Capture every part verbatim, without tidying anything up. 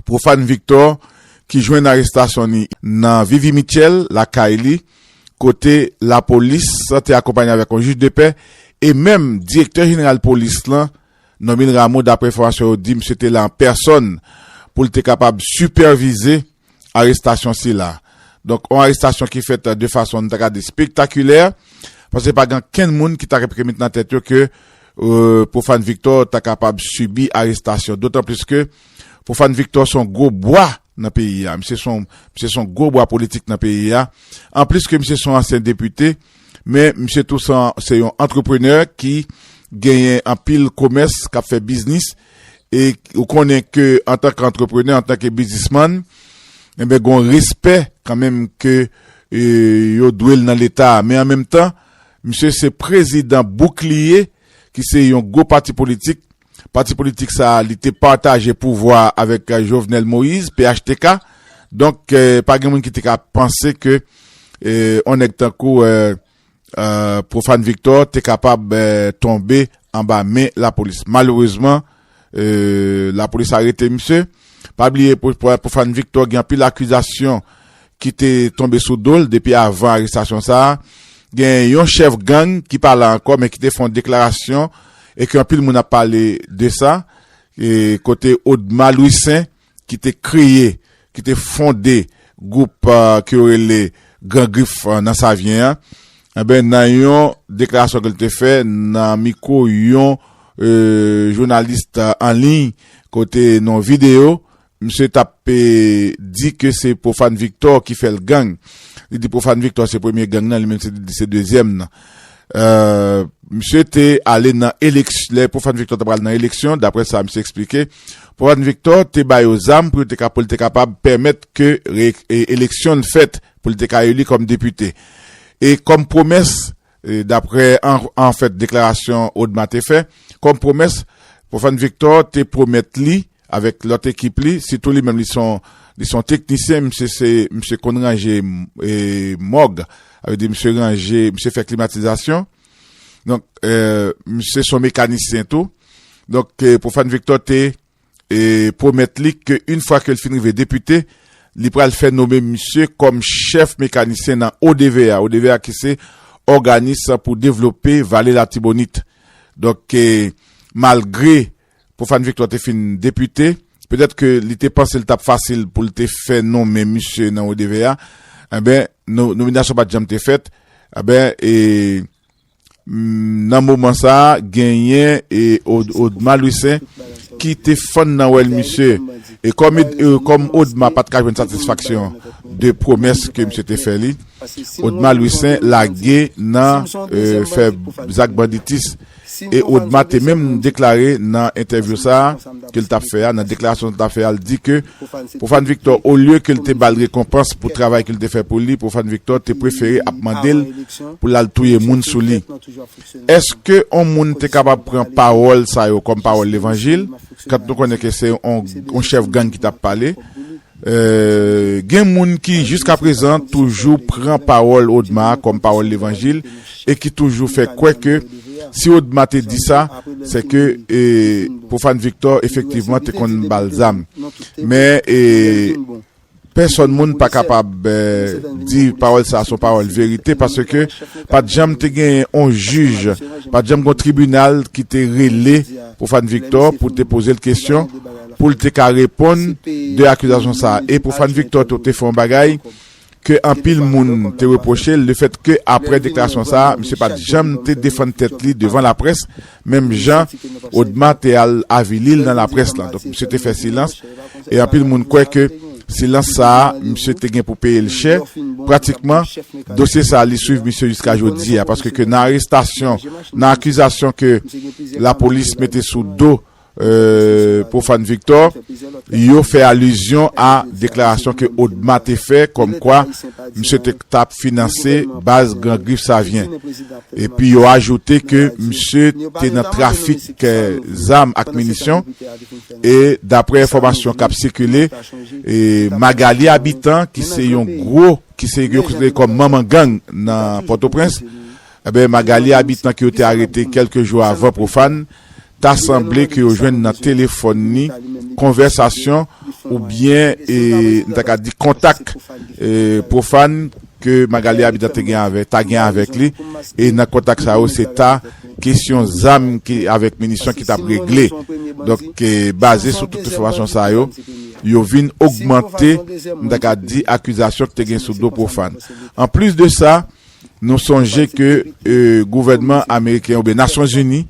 Profane Victor, ki jwenn arestasyon li nan Vivi Mitchell, lakay li, kote lapolis te akonpanye avèk yon jij de pè, e menm direktè jeneral polis lan, Normil Rameau, daprè enfòmasyon yo di, misye te la an pèsòn pou l te kapab sipèvize arestasyon sila. Donk, yon arestasyon ki fèt de fason, nou ta ka di, spektakilè, paske pa gen kenn moun ki ta repremit nan tèt yo ke euh, Profane Victor ta kapab sibi arestasyon. Dotan plis ke Profane Victor se yon gwo bwa nan peyi a. Misye se yon, misye se yon gwo bwa politik nan peyi a. Anplis ke misye se yon ansyen depite, men misye tou se yon, se yon antreprenè ki genyen anpil komès, k ap fè biznis. E ou konnen ke antanke antreprenè, antanke biznismann, enben, gen yon respè kanmenm ke e, yo dwe l nan Leta a. Men an menm tan, misye se prezidan Boukliye, ki se yon gwo pati politik. Pati politik sa a, li te pataje pouvwa avèk Jovenel Moïse, P H T K. Donk, eh, pa gen moun ki te ka panse ke eh, yon nèg tankou eh, eh, Profane Victor te kapab eh, tonbe anba men lapolis. Malerezman, eh, lapolis arete misye. Pa bliye, Pro- Pro- Profane Victor gen anpil akizasyon ki te tonbe sou do l depi avan arestasyon sa a. Gen yon chèf gang ki pa la ankò, men ki te fè yon deklarasyon e ke anpil moun ap pale de sa. E kote Odma Louissaint, ki te kreye, ki te fonde gwoup eh, ke yo rele Gran Grif eh, nan Savyen an, enben, nan yon deklarasyon ke l te fè nan mikwo yon eh, jounalis eh, an liy, kote nan videyo, misye t ap eh, di ke se Profane Victor ki fè l gang. Li di Profane Victor se premye gang nan, li menm se, li se dezyèm nan. Eh, misye te ale nan eleksyon, lè Profane Victor te pral nan eleksyon, daprè sa misye eksplike, Profane Victor te ba yo zam pou yo te ka, pou l te kapab pèmèt ke re, e, eleksyon l fèt, pou l te ka eli kòm depite. E kòm pwomès, e, daprè an, anfèt deklarasyon Odma te fè, kòm pwomès, Profane Victor te pwomèt li avèk lòt ekip li, sitou li menm li se yon, li se yon teknisyen, misye se, misye konn ranje e, mòg, sa vle di misye ranje, misye fè klimatizasyon. Donk, eh, misye se yon mekanisyen tou. Donk, eh, Profane Victor te eh, pwomèt li ke yon fwa ke l fin rive depite, li pral fè nonmen misye kòm chèf mekanisyen nan O D V A. O D V A ki se Òganis pou Devlope Vale Latibonit. Donk, eh, malgre Profane Victor te fin depite, petèt ke li te panse l t ap fasil pou l te fè nonmen misye nan O D V A, enben, no, nominasyon pa t janm te fèt, enben, e, m, nan moman sa a, genyen e Od, Odma Louissaint ki te fann nan wèl misye. E kòm, e, kòm Odma pa t ka jwenn satisfaksyon de pwomès ke misye te fè li, Odma Louissaint lage nan, e, fè zak banditis. E Odma te menm deklare nan entèvyou sa a ke l t ap fè a, nan deklarasyon l t ap fè a, l di ke Profane Victor, olye ke l te ba l rekonpans pou travay ke l te fè pou li, Profane Victor te prefere ap mande l pou l al touye moun sou li. Èske yon moun te kapab pran pawòl sa yo kòm pawòl levanjil, kan nou konnen ke se yon, yon chèf gang ki t ap pale? Eh, gen moun ki jiskaprezan toujou pran pawòl Odma kòm pawòl levanjil e ki toujou fè kwè ke si Odma te di sa, se ke, eh, Profane Victor efektivman te konn ba l zam. Men, eh, pèsòn moun pa kapab, eh, di pawòl sa a se yon pawòl verite, paske pa t janm te genyen yon jij, pa t janm gen yon tribinal ki te rele Profane Victor pou te poze l kesyon, pou l te ka reponn de akizasyon sa a. E Profane Victor tou te fè yon bagay ke anpil moun te repwoche l, lefètke apre deklarasyon sa a, misye pa t janm te defann tèt li devan laprès, menm jan Odma te al avili l nan laprès lan. Donk, misye te fè silans, e anpil moun kwè ke silans sa a, misye te gen pou peye l chè. Pratikman, dosye sa a, li swiv misye jiska jodi a, paske ke nan arestasyon, nan akizasyon ke lapolis mete sou do eh, Profane Victor, yo fè alizyon a deklarasyon ke Odma te fè, kòmkwa misye te t ap finanse baz Gran Grif Savyen. Epi yo ajoute ke misye te nan trafik, eh, zam ak minisyon. E daprè enfòmasyon k ap sikile, e Magali Habitant, ki se yon gwo, ki se yo konsidere kòm manman gang nan Pòtoprens, enben, Magali Habitant ke yo te arete kèlke jou avan Profane, ta sanble ke yo jwenn nan telefòn ni konvèsasyon oubyen, e, n ta ka di kontak, e, pwofàn ke Magalie Habitant te gen avè, ta gen avèk li, e nan kontak sa yo, se ta kesyon zam ki, avèk minisyon ki t ap regle. Donk, e, baze sou tout enfòmasyon sa yo, yo vin ogmante, m ta ka di, akizasyon ki te gen sou do pwofàn. Anplis de sa, nou sonje ke, e, gouvènman ameriken oubyen Nasyonzini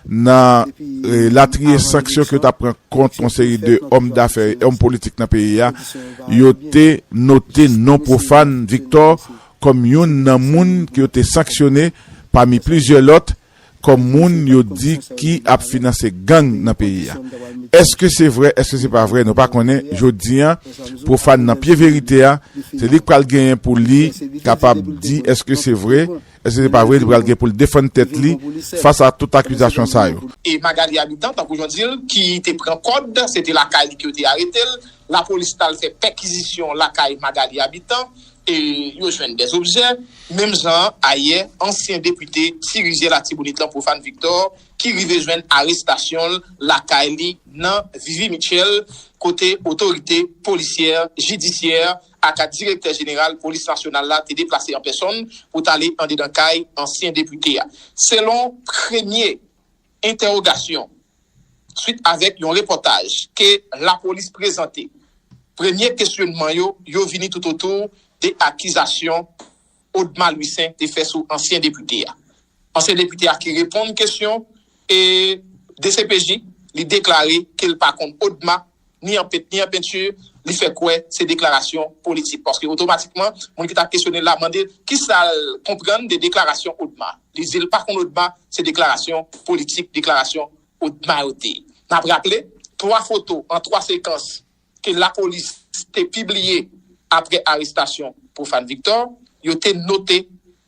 nan, e, latriye sanksyon ke yo t ap pran kont yon seri de òm dafè, òm politik nan peyi a, yo te note non pwofàn Victor kòm youn nan moun ke yo te sanksyone pami plizyè lòt kòm moun yo di ki ap finanse gang nan peyi a. Èske se vre, èske se pa vre, nou pa konnen. Jodi a, pwofàn nan pye verite a, se li k pral genyen pou li kapab di èske se vre, èske se pa vre, li pral gen pou l defann tèt li fas a tout akizasyon sa yo. E Magalie Habitant, tankou jan di l, ki te pran kòd, se te lakay li ke yo te arete l. Lapolis t al fè pèkizisyon lakay Magalie Habitant, e yo jwenn dèzobjè. Menm jan an, ayè, ansyen depite Ti Rivyè Latibonit lan, Prophane Victor, ki rive jwenn arestasyon l lakay li nan Vivi Mitchell, kote otorite polisyè, jidisyè, aka direktè jeneral polis nasyonal la te deplase an pèsòn pou t ale andedan kay ansyen depite a. Selon premye entèwogasyon, swit avèk yon repòtaj ke lapolis prezante, premye kesyonman yo, yo vini toutotou de akizasyon Odma Louissaint te fè sou ansyen depite a. Ansyen depite a ki reponn kesyon e D C P J, li deklare ke l pa konn Odma, ni an pent, ni an penti, li fè kwè se deklarasyon politik. Paske otomatikman, moun ki t ap kesyone l la mande l kisa l konprann de deklarasyon Odma. Li di l pa konn Odma, se deklarasyon politik, deklarasyon Odma yo te ye. N ap raple, twa foto an twa sekans ke lapolis te pibliye apre arestasyon Prophane Victor, yo te note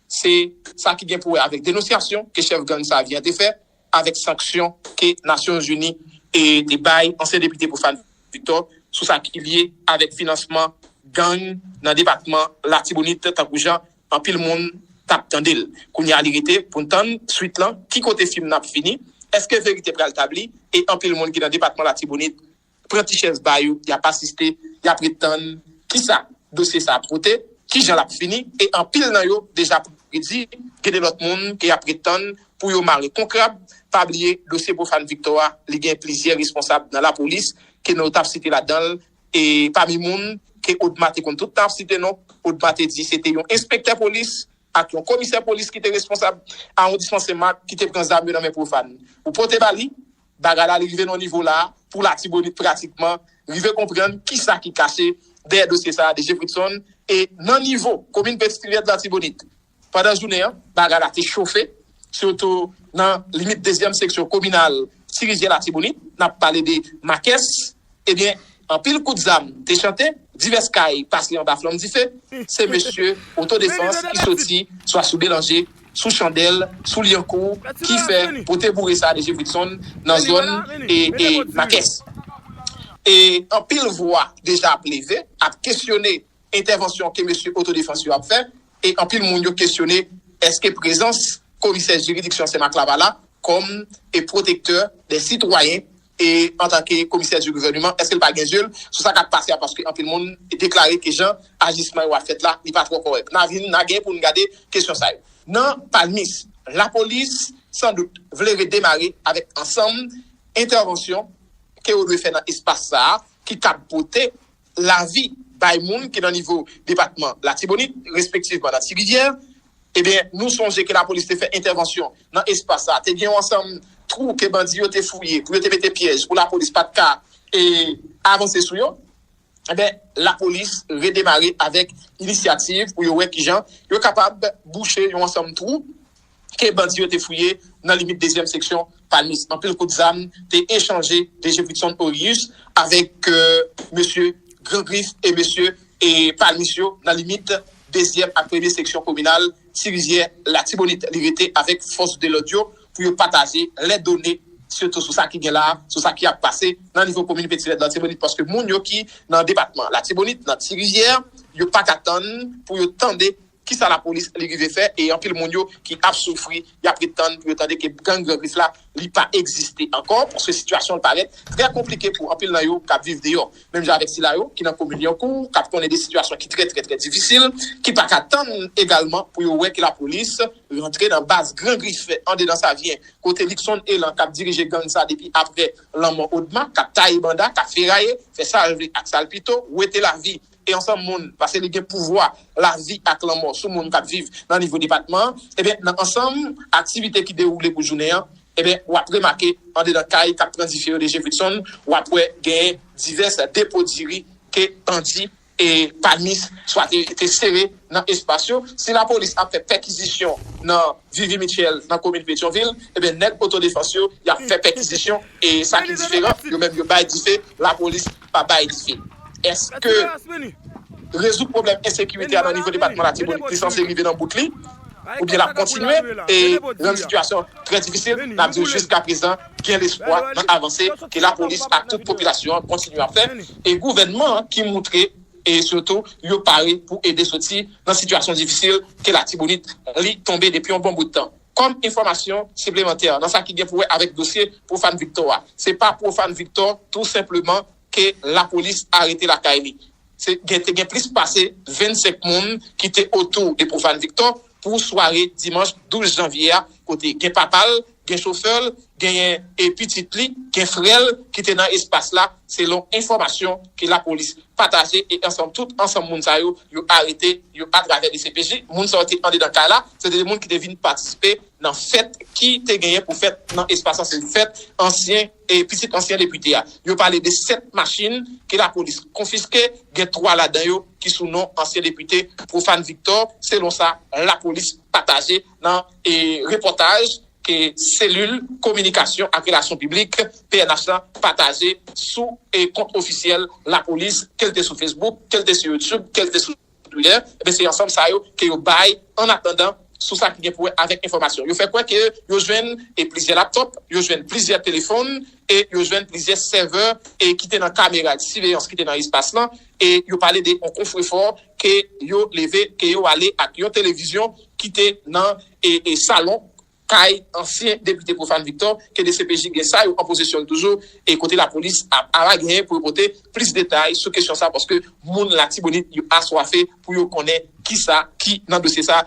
se sa ki gen pou wè avèk denonsyasyon ke chèf gang sa a Vian te fè, avèk sanksyon ke Nasyonzini, e, te bay ansyen depite Prophane Victor sou sa ki lye avèk finansman gang nan depatman Latibonit, tankou jan anpil moun t ap tande l. Kounye a, li rete pou n tann swit lan, ki kote fim nan ap fini, èske verite pral tabli, e anpil moun ki nan depatman Latibonit pran ti chèz ba yo, y ap asiste, y ap ret tann kisa dosye sa ap pote, kijan l ap fini, e anpil nan yo deja predi, gen de lòt moun ke y ap ret tann pou yo mare kon krab. Pa bliye, dosye Prophane Victor a, li gen plizyè responsab nan lapolis ke nou t ap site ladan l, e pami moun ke Odma te konn tout tan ap site non, Odma te di se te yon enspektè polis ak yon komisè polis ki te responsab awondisman Senmak ki te pran zam yo nan men Prophane. Ou pote ba li, bagay la li rive nan nivo la, pou Latibonit pratikman rive konprann kisa ki kache dèyè dosye sa a de Jefferson, e nan nivo komin Petit Rivière de Latibonit, pandan jounen an, bagay la te chofe, sitou nan limit dezyèm seksyon kominal Ti Rivyè Latibonit, n ap pale de Makès, ebyen, anpil kout zam te chante, divès kay pase anba flanm dife, se mesye otodefans ki soti swa sou Belanje, sou Chandèl, sou Lyankou, ki fè pote boure sa a de Jefferson nan zòn e, e Makès. E anpil vwa deja ap leve, ap kesyone entèvansyon ke mesye otodefans yo ap fè, e anpil moun yo kesyone èske prezans komisè jiridiksyon Senmak la pa la kòm e pwotektè de sitwayen e antanke komisè di gouvèneman, èske l pa gen zye l sou sa k ap pase a, paske anpil moun deklare ke jan ajisman yo ap fèt la, li pa twò kòrèk. N a vin, n a gen pou n gade kesyon sa yo. Nan Palmis, lapolis, sandout, vle redemare avèk ansanm entèvansyon ke yo dwe fè nan espas sa a, ki kab pote lavi bay moun ki nan nivo depatman Latibonit, respektivman nan Ti Rivyè, ebyen, nou sonje ke lapolis te fè entèvansyon nan espas sa. Te gen yon ansanm twou ke bandi yo te fouye pou yo te mete pyèj, pou lapolis pa t ka, e, avanse sou yo. Ebyen, lapolis redemare avèk inisyativ pou yo wè kijan yo kapab bouche yon ansanm twou ke bandi yo te fouye nan limit dezyèm seksyon Palmis. Anpil kout zam te echanje de Jefferson Orius avèk, e, mesye Gran Grif e mesye, e, Palmis yo nan limit dezyèm ak premye seksyon kominal Ti Rivyè Latibonit. Li rete avèk fòs de lòd yo pou yo pataje lè done, sitou sou sa ki gen la, sou sa ki ap pase nan nivo komin Petit Rivyè Latibonit, paske moun yo ki nan depatman Latibonit, nan Ti Rivyè, yo pa ka tann pou yo tande kisa lapolis li rive fè, e anpil moun yo ki ap soufri, y ap ret tann pou yo tande ke gang Gran Grif la, li pa egziste ankò, paske sitiyasyon l parèt trè konplike pou anpil nan yo k ap viv deyò. Menm jan avèk sila yo ki nan komin Lyankou, k ap konnen de sitiyasyon ki trè, trè, trè difisil, ki pa ka tann egalman pou yo wè ke lapolis rantre nan baz Gran Grif andedan Savyen, kote Luckson Elan k ap dirije gang sa depi apre lanmò Odma, k ap taye banda, k ap feraye, fè sa l vle ak sa l pito, wete lavi e ansanm moun, paske li gen pouvwa lavi ak lanmò sou moun k ap viv nan nivo depatman an, ebyen, nan ansanm aktivite ki dewoule pou jounen an, ebyen, w ap remake andedan kay k ap pran dife yo de Jefferson, w ap wè genyen divès depo diri ke bandi e palmis swa te, te sere nan espas yo. Si lapolis ap fè pèkizisyon nan Vivi Mitchell, nan komin Petyonvil, ebyen, nèg otodefans yo, y ap fè pèkizisyon, e sa ki diferan, yo menm yo bay dife, lapolis pa bay dife. Èske rezoud pwoblèm ensekirite a nan nivo depatman Latibonit li sanse rive nan bout li, oubyen l ap kontinye e rann sitiyasyon trè difisil? N ap di w jiskaprezan, gen lespwa nan avanse ke lapolis ak tout popilasyon an kontinye ap fè, e gouvènman an ki moutre, e sitou, yo pare pou ede soti nan sitiyasyon difisil ke Latibonit li tonbe depi yon bon bout tan. Kòm enfòmasyon siplemantè nan sa ki gen pou wè avèk dosye Profane Victor a, se pa Profane Victor tou senpleman ke lapolis arete lakay li. Se, gen, te gen plis pase vennsenk moun ki te otou de Profane Victor pou sware dimanch douz janvye a, kote gen papa l, gen chofè l, genyen e pitit li, gen frè l ki te nan espas la, selon enfòmasyon ke lapolis pataje, e ansanm, tout ansanm moun sa yo, yo arete yo atravè D C P J. Moun sa yo te andedan kay la, se te moun ki te vin patisipe nan fèt ki te genyen pou fèt nan espas la, se fèt ansyen e pitit ansyen depite a. Yo pale de sèt machin ke lapolis konfiske, gen twa ladan yo ki sou non ansyen depite Profane Victor, selon sa lapolis pataje nan e repòtaj ke selil kominikasyon ak relasyon piblik P N H la pataje sou e kont ofisyèl lapolis, ke l te sou Facebook, ke l te sou YouTube, ke l te sou Twitter. Ebyen, se ansanm sa yo ke yo bay an atandan sou sa ki gen pou wè avèk enfòmasyon. Yo fè kwè ke yo jwenn e plizyè laptòp, yo jwenn plizyè telefòn, e yo jwenn plizyè sèvè e ki te nan kamera de siveyans ki te nan espas lan, e yo pale de yon kofrefò ke yo leve, ke yo ale ak yon televizyon ki te nan e, e salon kay ansyen depite Profane Victor, ke D C P J gen sa yo an posesyon l toujou, e kote lapolis ap ava genyen pou yo pote plis detay sou kesyon sa, paske moun Latibonit yo aswafe pou yo konnen kisa ki nan dosye sa,